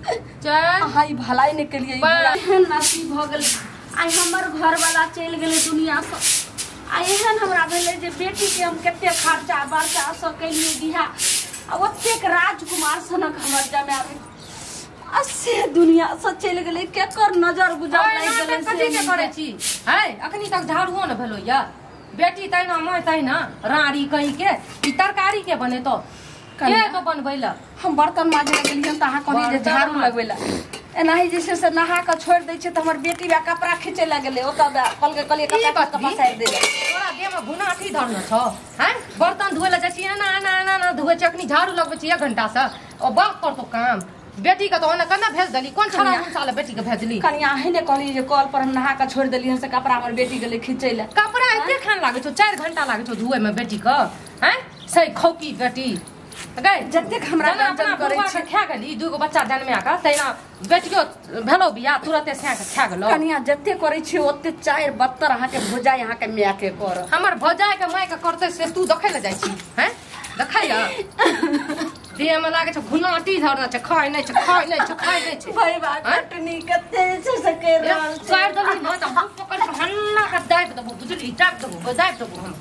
चार अहाँ ई भलाई नहि केलियै। एहन नसीब भऽ गेलै, आइ हमर घरवाला चलि गेलै दुनिया से। आ एहन हमरा भेलै जे बेटीके हम कते खर्चा बर्चा सब केलियै बियाह, आ ओतेक राजकुमार सनक हमर जमाय रहै, आ से दुनिया से चलि गेलै। केकर नजर गुजर लागि गेलै? कथी के करै छी है? अखनी तक झाड़ुओ ने भेलो या बेटी तहिना माय तहिना राड़ी कहीं के ई तरकारी के बनेतो के तो बनबै ला? हम बर्तन माजे लए गेलियै तऽ अहाँ कहलियै जे झाड़ू लगबै लए। एनाही जे छै से नहा कऽ छोड़ि दै छियै तऽ हमर बेटी बा कपड़ा खींचै लए गेलै ओतऽ, कहलकै कहलियै कपड़ा खींच कऽ पसारि दै लए। तोरा देह में भुनाठी धरने छौ हैं? बर्तन धोए लए जाइ छी एना एना एना एना धोए छी, अखनी झाड़ू लगबै छी 1 घंटा से ओ बाप करतो काम। बेटी के तो ओना केना भेज देली? कोन छड़ा मुनसा लए बेटी के भेजली? कनिया अहीं ने कहलियै जे कल पर हम नहा कऽ छोड़ि देलियै से कपड़ा हमर बेटी गेलै खींचै लए। कपड़ा एते खान लागै छौ? 4 घंटा लागै छौ धोए में बेटी के हैं? सही खौकी बेटी गई जतेक हमरा गंजन करै छी खा गेली 2 गो बच्चा जन्मा के, तहिना बेटियो भेलो बियाह तुरते सैं के खा गेलो। कनिया जते करै छी ओते 4 बत्तर अहाँके भौजाइ अहाँके माय के कर। हमर भौजाइ के माय के करतै से तू देखै लए जाइ छी हैं? देखै लए देह में लागै छै घुनाटी धरने छै, खाइ नहि छै, खाइ नहि छै, खाइ नहि छै। भाई बा कटनी कते छै से कर रहल छै। चारि देली न तऽ हम पकड़ के हन्ना के दाबि देबो, बुझली? दाबि देबो, दाबि देबो हम।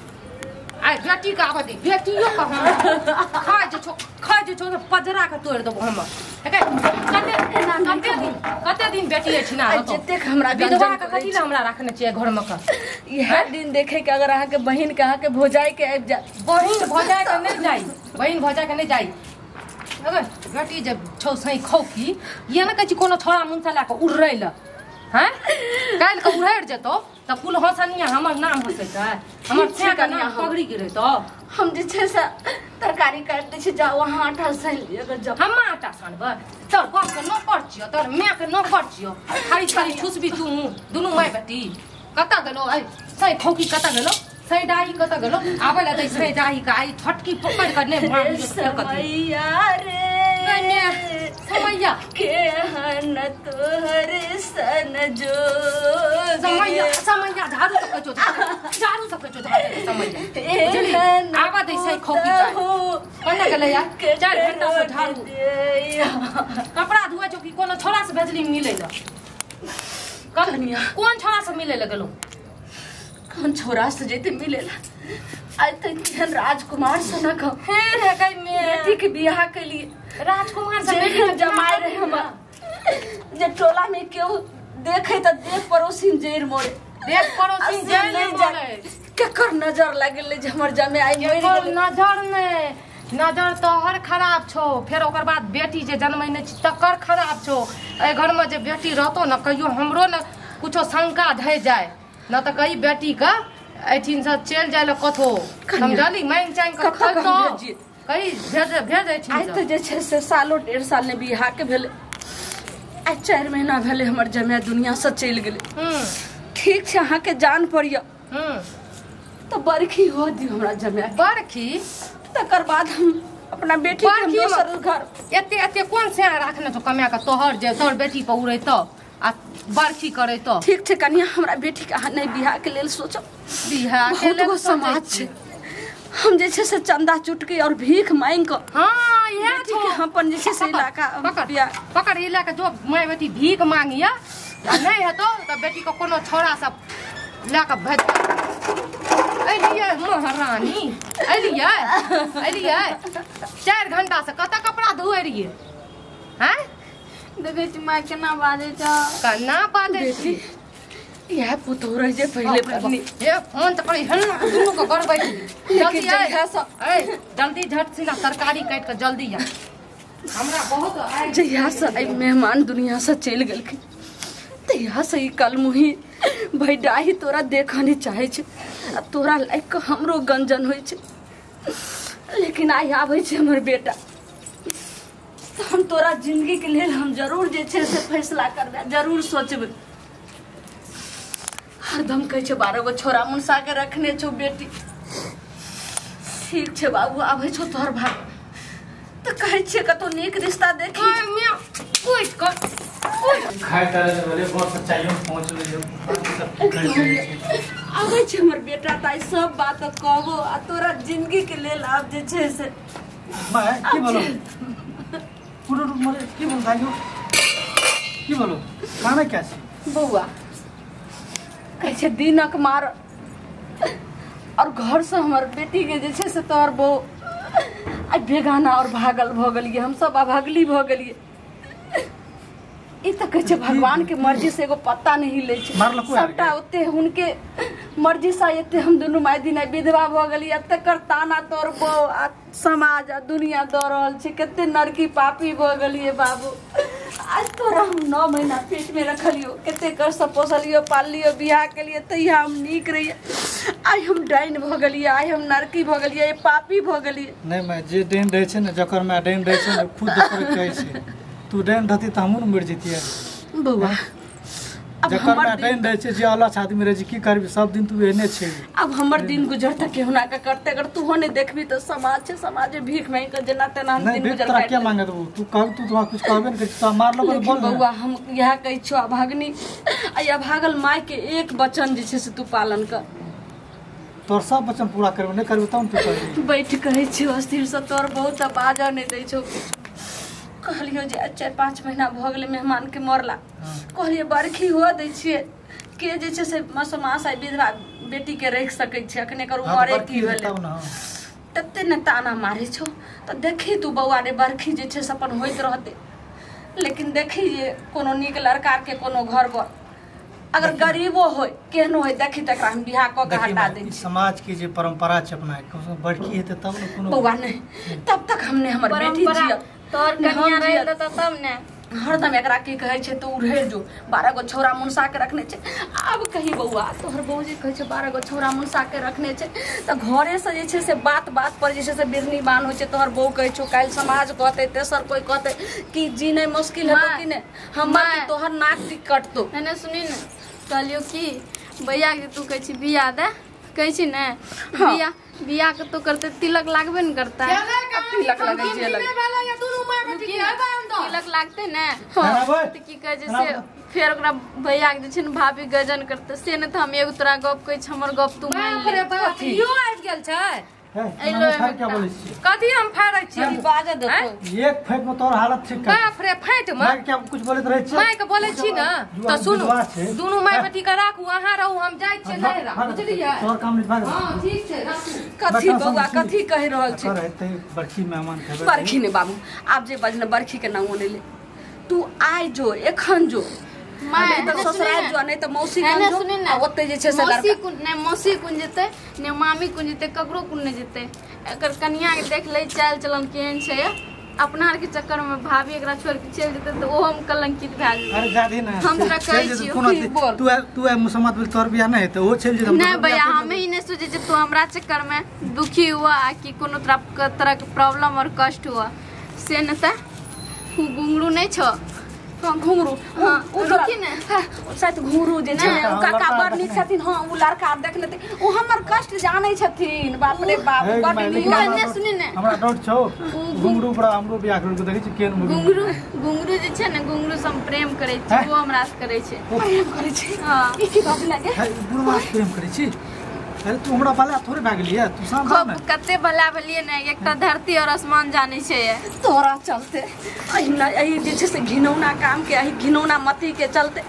आइ बेटी के आबऽ दे, बेटियो के हम खाइ जे छौ, खाइ जे छौ पजरा के तोड़ि देबो हम। कते दिन कते दिन बेटी अछि ना रहतो? जतेक हमरा विधवा के कथी लए हमरा रखने छियै घर में के? इएह दिन देखे के अगर अहाँके बहिन के अहाँके भौजाइ के आबि जाय। बहिन भौजाइ के नहि जाइ, बहिन भौजाइ के नहि जाइ। अगर बेटी जब छौ सही खौकी ये ने कहै छी कोनो छोड़ा मुनसा लए कऽ उड़ै लए हैं? काल्हि के उड़ैड़ जेतौ तऽ कुल हँसनिया हमर नाम हँसेतै, हमर छेके नाम पगड़ी गिरेतौ। हम जे छै से तरकारी काटि दै छी, जाउ अहाँ आटा सानि लिअ। जाउ हम आटा सानबै? तोर बाप के नौकर छियौ, तोर माय के नौकर छियौ, खाली खाली ठुसबी तू दुनू माय बेटी। कतऽ गेलो ऐ सही खौकी? कतऽ गेलो सही डाही? कतऽ गेलो? आबै लए दै सही डाही के आइ छोटकी पकड़ि कऽ नहि मारलियौ तऽ कथी? समैया रे समैया केहन तोहर सन जो समैया समैया झाड़ू सकै छौ, झाड़ू सकै छौ, झाड़ू समैया आबऽ दै सही खौकी के। कतऽ गेलै यार? 4 घंटा से झाड़ू कपड़ा धोए छौ कि कोनो छोड़ा से भेजली मिलै लए? कनिया कोन छोड़ा से मिलै लए गेलौ? कोन छोरा से जैते मिले ला? आइ तक केहन राजकुमार सनक हे रे गई बेटी के बियाह केलिए। राजकुमार से बेटी जमाय रहे हमर, जे टोला में केहू देखे तऽ देख पड़ोसिन जड़ि मोरे, देख पड़ोसिन जड़ि मोरे। केकर नजर लागल जे हमर जमाय आइ मरि गेलै? नजर नहि, नजर तोहर खराब छौ। फेर ओकर बाद बेटी जे जन्मैने छी तकर खराब छौ। एहि घर में जे बेटी रहतो न कहियो हमरो न कुछो शंका धै जाय न तऽ कही बेटी के एहिठिन से चलि जाय लए कथो, समझली? मांगि चांगि कऽ खैतो कही भेज भेज एहिठिन। आइ तऽ जे छै से सालो 1.5 साल ने बियाह के भेलै, आइ 4 महीना भेलै हमर जमाय दुनिया से चलि गेलै। ठीक छै अहाँके जान पर यऽ तऽ बरखी हो दियौ हमरा जमाय बरखी, तकर बाद हम अपना बेटी के दोसर घर। एते एते कोन से राखने छौ कमाए कऽ तोहर जे तोहर बेटी पर उड़ैतौ आ बरखी करैतौ? ठीक छै कनिया, हमरा बेटी के अहाँ नहि बियाह के लेल सोचब। बियाह के लेल समाज छै, हम जे छै से चंदा चुटकी और भीख मांगि कऽ हाँ इएह के हम अपन जे छै से इलाका पकड़ पकड़ ई लए कऽ जो माय बेटी भीख मांगिया, आ नहि हेतौ तऽ बेटी के कोनो छौड़ा सब लए कऽ भेज। एलियै महारानी, एलियै एलियै 4 घंटा से कतऽ कपड़ा धोए रहियै हैं? देखै छी माय केना बाजै छौ, केना बाजै छी? इएह पुतोहु रहै जे पहिले पत्नी। हे फोन तऽ करै हन्ना दुनू के गड़बै। जल्दी ऐ जल्दी झट सिना तरकारी काटि कऽ जल्दी आ। हमरा बहुत जहिया से एहि मेहमान दुनिया से चलि गेलखिन तहिया से ई कलमुही भैडाही तोरा देखऽ नहि चाहै छै, आ तोरा लागि कऽ हमरो गंजन होइ छै। लेकिन आइ आबै छै हमर बेटा तऽ हम तोरा जिंदगी के लेल हम जरूर जे छै से फैसला करबै, जरूर सोचबै। हरदम कहै छै 12 गो छोरा मुनसा के रखने छौ बेटी। ठीक छै बाबू, आबै छौ तोहर भाय तऽ कहै छियै कतौ नीक रिश्ता देखी। खाय तारे बोले बहुत सच्चाई में पहुंच गेलियो सब की कर। आबै छै हमर बेटा तऽ आइ सब बात कहबो आ तोरा जिंदगी के लेल आब जे छै से माय की बोलो पूरा मरे की बोल भाइयो? की बोलो खाना क्या छी बौआ कहै छै दिनक मार और घर से हमर बेटी के जे छै से तोहर बहू आइ बेगाना और भागल भऽ गेलियै हम सब अभागली भऽ गेलियै। ई तऽ कहै छै भगवान के मर्जी से एगो पत्ता नहीं लै छै, सबटा ओते हुनके मर्जी से एते हम दुनू माय दिन विधवा भऽ गेलियै। तकर ताना तोर बहू आ समाज आ दुनिया दऽ रहल छै, कते नरकी पापी भऽ गेलियै बाबू। आज तोरा हम 9 महीना पेट में रखलियो, कते कर से पोसलियो पाललियो बियाह के लिए, तहिया हम नीक रहियै। आइ हम डाइन भऽ गेलियै, आइ हम नरकी भऽ गेलियै, पापी भऽ गेलियै। नहीं मैं जे डाइन रहै छै ने, जकर मैं डाइन रहै छै ने खुद दोसर कहै छै तू डाइन रहती तऽ हमहूँ ने मरि जैतियै बौआ। अब जकर मैं डाइन रहै छै जे अलग आदमी रहै छै की करबी, सब दिन तू एहने छै। अब हमर दिन गुजर तक केहुना के करते, अगर तू हो नहीं देखबी तो समाज छै, समाज भीख मांगि के जेना तेना हम दिन गुजर तोरा क्या मांगे देबू तू कह, तू तोरा कुछ कहबे ने करै, तू मारलो पर बोल। बौआ हम इएह कहै छियौ अभागनी, आ अभागल माय के एक वचन जे छै से तू पालन कर। तोर सब वचन पूरा करबे नहीं करबे तब तू करबी। बैठ कहै छियौ स्थिर से, तोर बहुत बाजऽ नहीं दै छौ। कहलियो जे 4-5 महीना भऽ गेलै मेहमान के मरला, कहलियै बरखी हुआ दै छियै के जे छै से मसमास आइ विधवा बेटी के राखि सकै छै, अखन एकर उमरे की भेलै तते ने ताना मारै छौ। तऽ देखी तू बौआ रे बरखी जे छै से अपन होइत रहतै, लेकिन देखी जे कोनो नीक लड़का के कोनो घर पर अगर गरीबो होय केहनो होय देखी तकरा हम बियाह कऽ के हटा दै छी। समाज के जे परंपरा छै अपना कम बड़की हेतै तब ने कोनो बौआ नहीं, तब तक हमने हमर बेटी जियत। तोर कनिया रहि त तब ने हरदम एकरा की कहै छै तो उड़ेर जो 12 गो छौरा मुनसा के रखने छै। आब कही बौआ तोहर बहू जे कहै छै 12 गो छौरा मुनसा के रखने छै तऽ घरे से जे छै से बात बात पर जे छै से बिरनी बान होइ छै। तोहर बहू कहै छौ काल्हि समाज कहतै तेसर कोइ कहतै कि जीने मुश्किल हेतौ कि नहि, हमर तोहर नाक टिक कटतौ। नहि सुनी ने कहलियौ कि भैया के तू कहै छी बियाह दे, कहै छी ने बियाह बियाह के तो करते तिलक लागबे न करता, तिलक लगै छै तिलक लागते ने तऽ की कहै छै से फेर ओकरा भैया के जे छै ने भाभी गजन करते से ने। तऽ हम एगो तोरा गप कहै छी, हमर गप तू मान ले। इहो आबि गेल छै कथी हम फाड़ै छियै बाजऽ देतौ एक फाइट में तोर हालत ठीक कर। बाप रे फाइट में माय के कुछ बोलैत रहै छै, माय के बोलै छी ने तऽ सुनू दुनू माय बेटी के राखू, अहाँ रहू हम जाइ छियै नहिरा, बुझलियै? तोर काम नहीं भाग। हां ठीक छै राखू। कथी बौआ कथी कहि रहल छै? हेतै बरखी मेहमान खेबै बरखी ने बाबू, आब जे बजने बरखी के नामो नहि ले तू, आइ जो एखन जो माय तऽ ससुराल जो नहीं तऽ मौसी कन जो, ओते जे छै से मौसी कुन नै, मौसी कुन जेतै ने मामी कुन जेतै, ककरो कुन नै जेतै। एकर कनिया के देख लै चाल चलन केहन छै, अपना आर के चक्कर में भाभी एकरा छोड़ के चलि जेतै तऽ ओहो हम कलंकित भए जेतै। अरे जादी ना हम तोरा कहै छियौ तू तू मुसम्मत भेल तोर बियाह नै हेतै ओ चलि जेतै। नै भैया हम ही नै सोचै छियै तू हमरा चक्कर में दुखी हुआ कि कोनो तरह के प्रॉब्लम और कष्ट हुआ से न। तऽ घुंघरू नै छौ? हाँ घुंघरू, हाँ रुकी ने शायद घुंघरू जे छै ओ काका बड़ नीक छथिन। हाँ ओ लड़का देखने ओ हमर कष्ट जानै छथिन। बाप रे बाप बड़ नीक। ने सुनी ने हमरा डाउट छौ घुंघरू बड़ा हमरो बियाह कर के देखै छी केहन घुंघरू। घुंघरू जे छै ने घुंघरू से हम प्रेम करै छी, ओ हमरा से करै छै। प्रेम करै छै? हां ई की बात लागे बुढ़वा से प्रेम करै छी? अरे तू हमरा भला थोड़े भए गेलियै, तू शांत रह ने। कते भला भेलियै ने, एकटा धरती और आसमान जानै छै। तोरा चलते एहि जे छै से घिनौना काम के, एहि घिनौना मती के चलते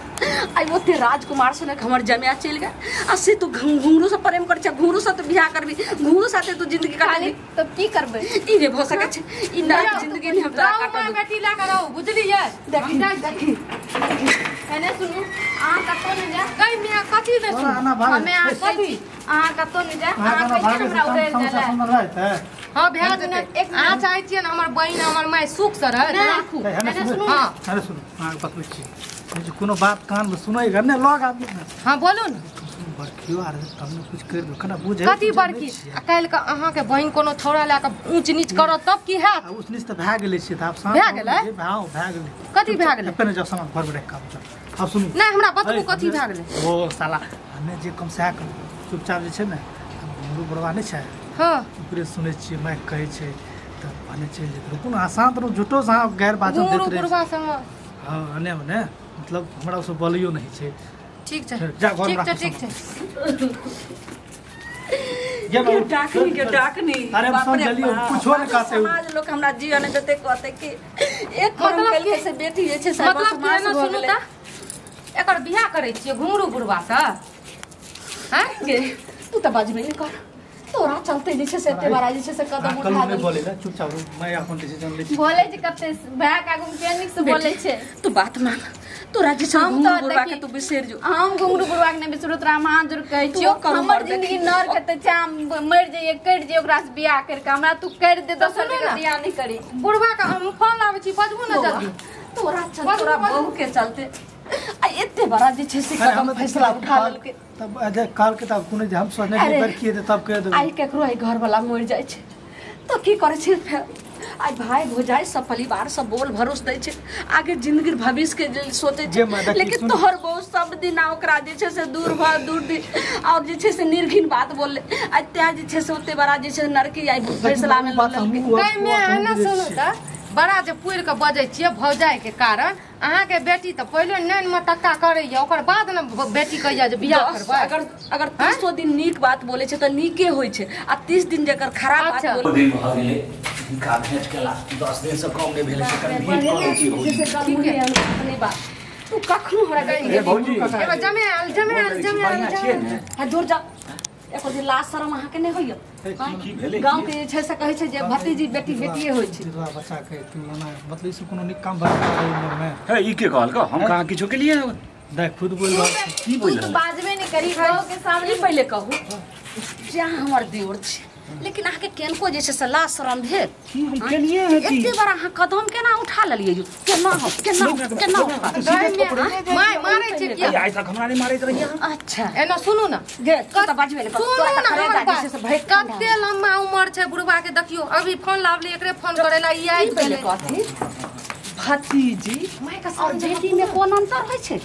आइ ओते राजकुमार सुनक हमर जमाया चलि गेल। आ से तू घुंघरू से प्रेम करै छै, घुंघरू से तू बियाह करबी, घुंघरू साथे तू जिंदगी काटबी तब की करबै? ई रे भऽ सकै छै ई नरक जिंदगी ने हम तोरा काटब। बेटी ला के रहू बुझलियै? देखी देखी एने सुनू अहाँ कतौ नहि जा गई मिया कथी ने सुनू हमे अहाँ कथी अहाँ कतौ नहि जा, अहाँ कहै छियै हमरा उड़ैल जाला। हां भए जेतै। अहाँ चाहै छियै ने हमर बहिन हमर माय सुख से रहै तऽ राखू। सुनू हां अरे सुनू अहाँ बतबै छी जे कोनो बात कान में सुनै घर ने लग आदमी। हां बोलू ने। बरखियो आर तब ने कुछ कर दो कना बुझे कथी बरखी? आ काल्हि के अहाँ के बहिन कोनो छौड़ा लए के ऊंच नीच करत तब की हैत? ऊंच नीच तऽ भए गेलै छै तऽ आब भए गेलै? हां भए गेलै। कथी भए गेलै? पहिने जाओ सामान घर में रख के आबू। आब सुनू नहि हमरा बतबू कथी भए गेलै? ओ साला हमे जे कम सएह करू चुपचाप जे छै ने घुंघरू बड़वा नहि छै। हां ओकरे सुनै छियै माय कहै छै तऽ भने चलि जेतै। रुकू ने शांत रहू, झूठो से अहाँ गैर बाजब दैत रहै। घुंघरू बुढ़वा संग हां अने मने मतलब हमरा ओसब बोलियो नहीं छै। ठीक छै जा घर ठीक छै ठीक छै। ये डाकनी के डाकनी। अरे हम जल्दी कुछो न कहते समाज लोग हमरा जिया ने देते कहते कि एक कर्म केलकै से बेटी जे छै से मतलब कि ना सुनू त एकर बियाह करै छियै घुंगरू बुढ़वा से हैं गे तू त बाजबे नै कर तोरा चलते जे छै से एते बड़ा जे छै से कदम उठा दे बोले ला चुपचाप मैं अपन डिसीजन ले छी बोले छै कते भाय के आगू में के नीक से बोले छै तू बात मान तोरा जे छै हम तो घुंघरू बुढ़वा के तू बिसरि जो हम घुंघरू बुढ़वा के नै बिसरू तोरा हम हाथ जोड़ कहै छियौ हमर जिंदगी नर के त चाम मर जाइए कटि जाइए ओकरा से बियाह कर के हमरा तू कर दे दोसर के बियाह नहीं करी बुढ़वा के हम फोन लाबै छी बजबू ना जल्दी तोरा चल तोरा बहू के चलते आ एते बड़ा जे छै से कदम फैसला उठा लेलकै तब अजे काल के तब कोनो जे हम सोचने के बर किए तब कह देबै आई केकरो आई घर वाला मर जाइ छै तो की करै छै फेर आई भाई भौजाई सब परिवार सब बोल भरोस दै छै आगे जिंदगी भविष्य के लेल सोचै छै लेकिन तोहर बहू सब दिन ओकरा जे छै से दूर भ दूर दी और जे छै से निर्घिन बात बोलले आ तैं जे छै से ओते बड़ा जे छै नरकी आई फैसला में लेलकै गै मैं ना सुनू त बड़ा जे पुरि के बजै छियै भौजाई के कारण अहाँ के बेटी त पहिले नैन में टक्का करैया ओकर बाद न बेटी कहैया जे बियाह करबै अगर अगर 300 दिन नीक बात बोले छै त नीके होय छै आ 30 दिन जकर खराब बात बोले दिन भ गेलै हिनका भेंट केला 10 दिन से कम नहि भेलै से कनि भेंट करै छी से कम नहि अपने बात तू कखनो हमरा ए भौजी एगो जमे आल जमे आल जमे आल हां दूर जा एको दिन लाज शरम अहाँ के नहि होइया की भेलै गांव के जे छै से कहै छै जे भतीजी बेटी बेटिए होइ छै विधवा बच्चा के तू ना मतलब ई कोनो नीक काम बता उम्र में हे ई के कहल का हम कहां किछो के लिए देख खुद बोल की बोल तू बाजबे नहीं करी गांव के सामने पहिले कहू जे अहाँ हमर देवर छी लेकिन अहाँ के केनको जे छै से लाज शरम भेल की हम केलिए है की एते बार अहाँ कदम केना उठा लेलियै यौ केना हो केना केना उठा my मारै छै की आइ तक हमरा नहि मारैत रहियै अच्छा एना सुनू ना गे तू त बाजबे नहि कर सुनू तोरा ना त हमर जे छै से भय कते लम्बा उम्र छै बुढ़वा के देखियो अभी फोन लावली एकरे फोन करेला ई आइ पहिले कथी भतीजी और बेटी में कोन अंतर होइ छै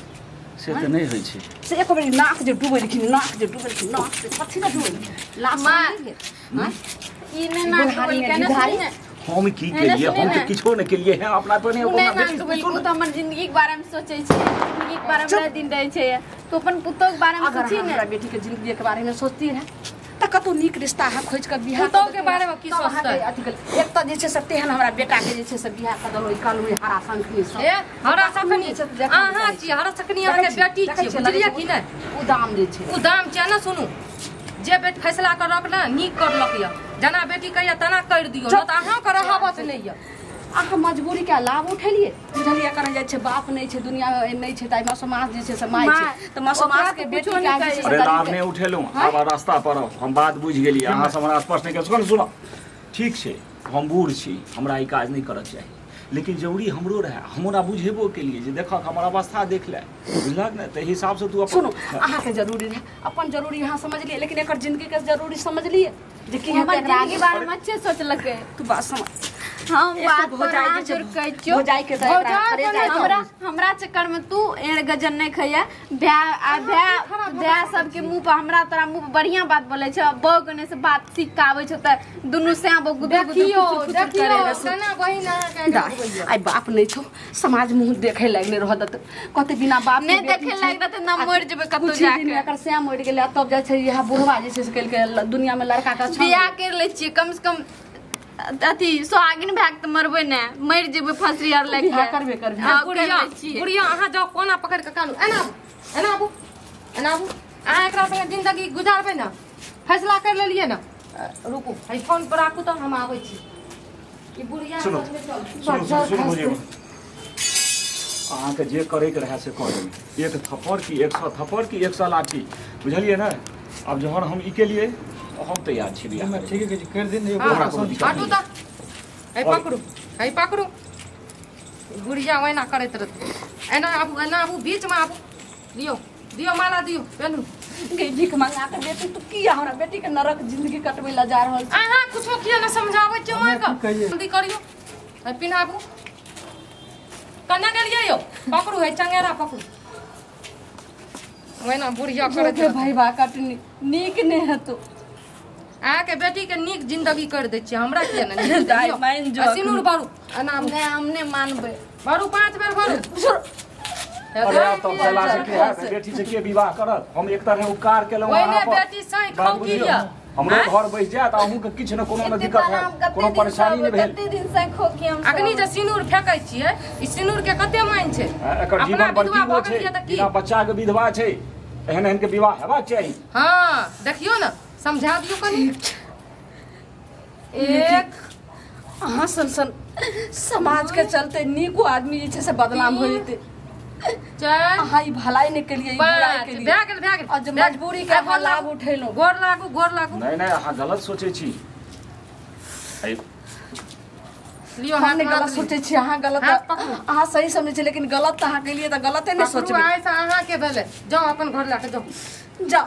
से त नहि होइ छै से एको बेर नाक जे डूबेलखिन नाक जे डूबेलखिन नाक से कथी ने डूबेलखिन लाज माँ शरम ई ने नाक डूबेलकै ने सुनी ने हम की केलिए हम त किछो नहि केलिए हैं अपना पर नहि उ नहि नाक डूबेलकै उ त हमर जिंदगी के बारे में सोचै छै जिंदगी के बारे में रात दिन रहै छै तू अपन पुतोह के बारे में अगर सोची अहाँ ने हमरा बेटी के जिंदगी के बारे में सोचती रहे त कतौ नीक रिश्ता अहाँ खोजि के बियाह पुतोह के बारे में की तब अहाँके सोचतै? अथी केल एक त जे छै से तेहन हमरा बेटा के जे छै से बियाह कऽ देलहुँ ई काल्हि हरा शंखनी सब ए हरा सखनी अहाँ छी हरा सखनी अहाँ के बेटी छी बुझलियै की नहि ओ दाम जे छै उ दाम छै ना सुनू जे बेट फैसला करलक ना नीक करलक य जना बेटी कहैया तना कर दियो न त अहाँ के रहावत नहि य अहाँ मजबूरी के लाभ उठेलियै बुझलियै करै जाइ छै बाप नहि छै दुनिया में नहि छै ताहि मसोमास जे छै से माय छै तऽ मसोमास के बेटी के जे छै से अरे लाभ गरीब नहि उठेलहुँ आब रास्ता पर आउ। हम बात बुझि गेलियै अहाँ सब हमरा स्पष्ट नहि कर सुनो ठीक छै हम बूढ़ छी हमरा ई काज नहि करक चाही लेकिन जरूरी हमरो रहए हमरा बुझेबो केलिए जे देखक हमर अवस्था देख ले बुझलक ने ताहि हिसाबसँ तू अपन सुनू अहाँके जरूरी रहए अपन जरूरी अहाँ समझलियै लेकिन एकर जिंदगी के जरूरी समझलियै जे की हमर हेतै एकरा जिंदगी के बारे में अच्छे सोचलकै तू बात समझ हम एक बात तऽ पर भौजाई हाथ जे छै, जोड़ कहै छियौ भौजाई के तऽ एकरा भौजाई करे जाइ हमरा हमरा चक्कर में तू एड़ गजन नहीं खैया भै आ भै भै सबके मुंह पर हमरा तोरा मुंह पर बढ़िया बात बोले छै बहू कने से बात सीख के आबै छै त दुनू सैं बहू गुदुर गुदुर देखियो फुसुर फुसुर देखियो करे रहे। केना बहिन अहाँ के दाइ, आइ बाप नहि छौ समाज मुँह देखै लागि नहि रहत कते बिना बाप के नहि बेटी देखै छै। लागि रहतै ना मरि जेबै कतौ कुछ ही जाके। दिन में एकर सैं मरि गेलै आ तब जाइ छै इएह बुढ़वा जे छै से केलकै दुनिया में लड़का के अच्छा बियाह कर लै छियै कम से कम अथी सोहागिन भए के तऽ मरबै ने मरि जेबै फसरी आर लागि बियाह करबे करबे। हँ, कर बुढ़िया लै छियै बुढ़िया अहाँ जाओ कोना पकड़ के कानू एना आबू एना आबू एना आबू अहाँ एकरा संगे जिंदगी गुजारबै ने फैसला कर लेलियै ने रुकू एहि फोन पर राखू तऽ हम आबै छी ई बुढ़िया सुनू संगे चलू। सुनू सुनू सुनू भौजी अहाँके जे करैके रहए से कऽ देबै एक थप्पड़ की 100 थप्पड़ की 100 लाठी बुझलियै ने आब जहन हम ई केलियै तऽ हम तैयार छी बियाह मैं करैके। ठीक है कर दिन एगो हाँ, हमरा कोनो दिक्कत हटू नहि। तऽ एहि पकड़ू एहि पकड़ू बुढ़िया ओहिना करैत रहतै एना आबू एना आबू बीचमे आबू दियौ दियौ माला दियौ पेनू गे भीख मंगा के बेटी तू किया हमरा बेटी के नरक जिंदगी कटबै ला जा रहल छी अहाँ कुछो किया ने समझाबै छियै हमे माँके की कहियै? जल्दी करियौ है पिन्हाबू कन्ना गेलियै यौ पकड़ू है चंगेरा पकड़ू ओहिना बुढ़िया करैत के रहतै। भाई बा कटनी नीक नहि हेतौ अहाँके बेटी के नीक जिंदगी कर दै छियै हमरा किया ने नीक दाइ, दियौ। मानि जो आ सिनूर भरू एना आबू नहि हम नहि मानबै भरू 5 बेर भरू अरे आब तब चला से के हैत, बेटी से के विवाह करत? हम एक तरह उपकार केलहुँ ओहिने अहाँ पर। बेटी साँइ बात खौकी बुझियौ। यऽ। हमरो घर बैस जायत, अहूँके किछु ने कोनो ने एते दिक्कत ताना हम हैत, कते कोनो दिन परेशानी सहबै, नहि भेल। कते दिन से खोखी हम अखनी जे सहबै। सिनूर फेकै छियै, ई सिनूर के कते मान छै? एकर अपना जीवन विधवा बड़की भऽ छै, गेलियै तऽ की? बिना बच्चा के विधवा छै, एहन एहन के विवाह हेबाक चाही। हाँ देखियौ ने, समझा दियौ कनी। एक अहाँ सन सन समाज के चलते नीको आदमी जे छै से बदनाम हो जेतै। चारि अहाँ ई भलाई नहि केलियै, ई बुराई पाँच केलियै। भए गेल, भए गेल। और जे मजबूरी के अहाँ लाभ उठेलहुँ। गोर लागू, गोर लागू। नहीं नहीं, अहाँ गलत सोचै छी। लियो हम हाथ नहि गलत माथ लियो। सोचै छी, अहाँ गलत, हाथ पकड़ू। अहाँ सही समझै छी, लेकिन गलत तऽ अहाँ केलियै तऽ गलते नहि पकड़ू, सोचबै। आइ से अहाँके भेलै, जाउ अपन घर लए कऽ जाउ। जाउ।